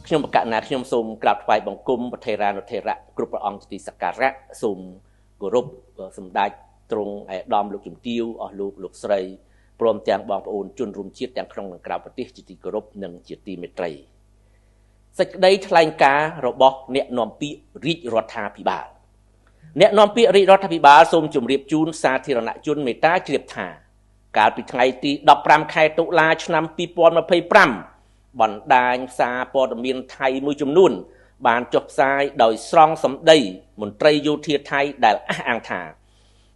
ខ្ញុំបកណាខ្ញុំសូមក្រាបថ្វាយបង្គំប្រធេរានុធេរៈគ្រប់ព្រះអង្គជាទីសក្ការៈសូមគោរពសម្ដេចទ្រង់ឯកឧត្តមលោកជំទាវអស់លោកលោកស្រីព្រមទាំងបងប្អូនជនរួមជាតិទាំងក្នុងនិងក្រៅប្រទេសជាទីគោរពនិងជាទីមេត្រីសេចក្តីថ្លែងការណ៍របស់អ្នកនាំពាក្យរាជរដ្ឋាភិបាលអ្នកនាំពាក្យរាជរដ្ឋាភិបាលសូមជម្រាបជូនសាធារណជនមេត្តាជ្រាបថាកាលពីថ្ងៃទី15ខែតុលាឆ្នាំ2025បណ្ដាញសារព័ត៌មានថៃមួយចំនួនបានចុះផ្សាយដោយស្រង់សម្ដីមន្ត្រីយោធាថៃដែលអះអាងថា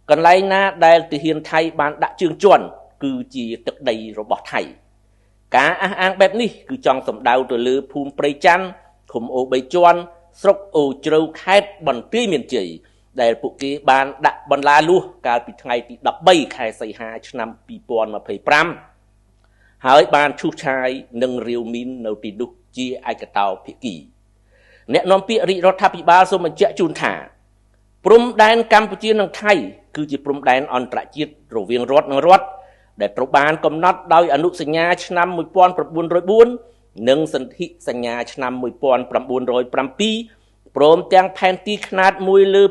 កន្លែងណាដែលទាហានថៃបានដាក់ជើងជន់គឺជាទឹកដីរបស់ថៃការអះអាងបែបនេះគឺចង់សម្ដៅទៅលើភូមិព្រៃច័ន្ទឃុំអូបីជាន់ស្រុកអូជ្រៅខេត្តបន្ទាយមានជ័យដែលពួកគេបានដាក់បន្លាលួសកាលពីថ្ងៃទី13ខែសីហាឆ្នាំ2025ហើយបានឈូសឆាយនិងរាវមីននៅទីនោះជាឯកតោភាគីអ្នកនាំពាក្យរាជរដ្ឋាភិបាលសូមបញ្ជាក់ជូនថាព្រំដែនកម្ពុជានិងថៃគឺជាព្រំដែនអន្តរជាតិរវាងរដ្ឋនិងរដ្ឋដែលត្រូវបានកំណត់ដោយអនុសញ្ញាឆ្នាំ1904និងសន្ធិសញ្ញាឆ្នាំ1907ព្រមទាំងផែនទីខ្នាត1លើ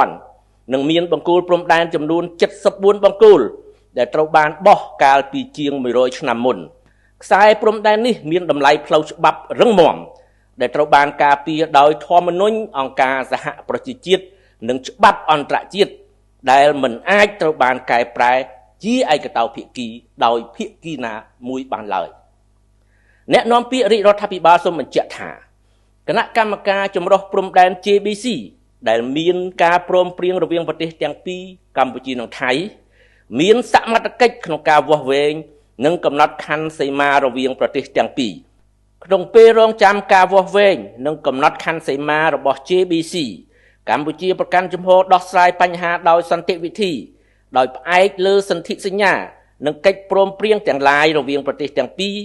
200,000និងមានបង្គោលព្រំដែនចំនួន74បង្គោលដែលត្រូវបានបោះកាលពីជាង100ឆ្នាំមុនខ្សែព្រំដែននេះមានតម្លៃផ្លូវច្បាប់រឹងមាំដែលត្រូវបានការពារដោយធម្មនុញ្ញអង្គការសហប្រជាជាតិនិងច្បាប់អន្តរជាតិដែលមិនអាចត្រូវបានកែប្រែជាឯកតោភាគីដោយភាគីណាមួយបានឡើយអ្នកនាំពាក្យរាជរដ្ឋាភិបាលសូមបញ្ជាក់ថាគណៈកម្មការចម្រុះព្រំដែន JBC ដែលមានការព្រមព្រៀងរវាងប្រទេសទាំងពីរកម្ពុជានិងថៃមានសមត្ថកិច្ចក្នុងការវាស់វែងនិងកំណត់ខណ្ឌសីមារវាងប្រទេសទាំងពីរក្នុងពេលរងចាំការវាស់វែងនិងកំណត់ខណ្ឌសីមារបស់ JBC កម្ពុជាប្រកាន់ជំហរដោះស្រាយបញ្ហាដោយសន្តិវិធីដោយផ្អែកលើសន្ធិសញ្ញានិងកិច្ចព្រមព្រៀងទាំងឡាយរវាងប្រទេសទាំងពីរ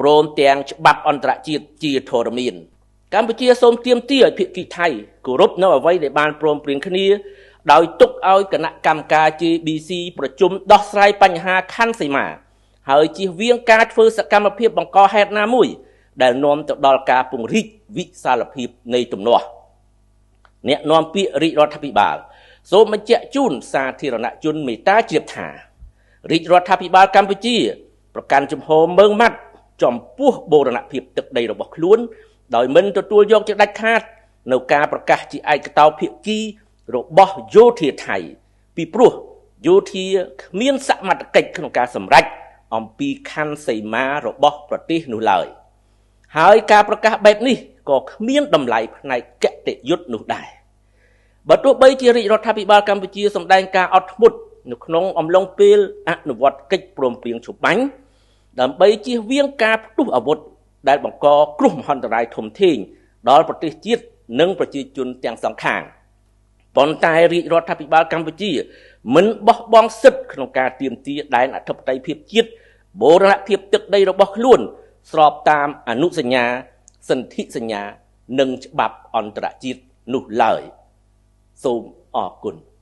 ព្រមទាំងច្បាប់អន្តរជាតិជាធរមានកម្ពុជាសូមទាមទារឲ្យភាគីថៃគោរពនៅអ្វីដែលបានព្រមព្រៀងគ្នាដោយទុកឲ្យគណៈកម្មការ JBC ប្រជុំដោះស្រាយបញ្ហាខណ្ឌសីមាហើយជៀសវាងការធ្វើសកម្មភាពបង្កហេតុណាមួយដែលនាំទៅដល់ការពង្រីកវិសាលភាពនៃទំនាស់អ្នកនាំពាក្យរាជរដ្ឋាភិបាលសូមបញ្ជាក់ជូនសាធារណជនមេត្តាជ្រាបថារាជរដ្ឋាភិបាលកម្ពុជាប្រកាន់ជំហរម៉ឺងម៉ាត់ចំពោះបូរណភាពទឹកដីរបស់ខ្លួនដោយមិនទទួលយកជាដាច់ខាតនៅការប្រកាសជាឯកតោភាគីរបស់យោធាថៃពីព្រោះយោធាគ្មានសមត្ថកិច្ចក្នុងការសម្រេចអំពីខណ្ឌសីមារបស់ប្រទេសនោះឡើយហើយការប្រកាសបែបនេះក៏គ្មានតម្លៃផ្នែកគតិយុត្តនោះដែរបើទោះបីជារាជរដ្ឋាភិបាលកម្ពុជាសម្ដែងការអត់ធ្មត់នៅក្នុងអំឡុងពេលអនុវត្តកិច្ចព្រមព្រៀងឈប់បាញ់ដើម្បីជៀសវាងការផ្ទុះអាវុធដែលបង្កគ្រោះមហន្តរាយធំធេងដល់ប្រទេសជាតិនិងប្រជាជនទាំងសងខាងប៉ុន្តែរាជរដ្ឋាភិបាលកម្ពុជាមិនបោះបង់សិទ្ធិក្នុងការទាមទារដែនអធិបតេយ្យភាពជាតិបូរណភាពទឹកដីរបស់ខ្លួនស្របតាមអនុសញ្ញាសន្ធិសញ្ញានិងច្បាប់អន្តរជាតិនោះឡើយសូមអរគុណ។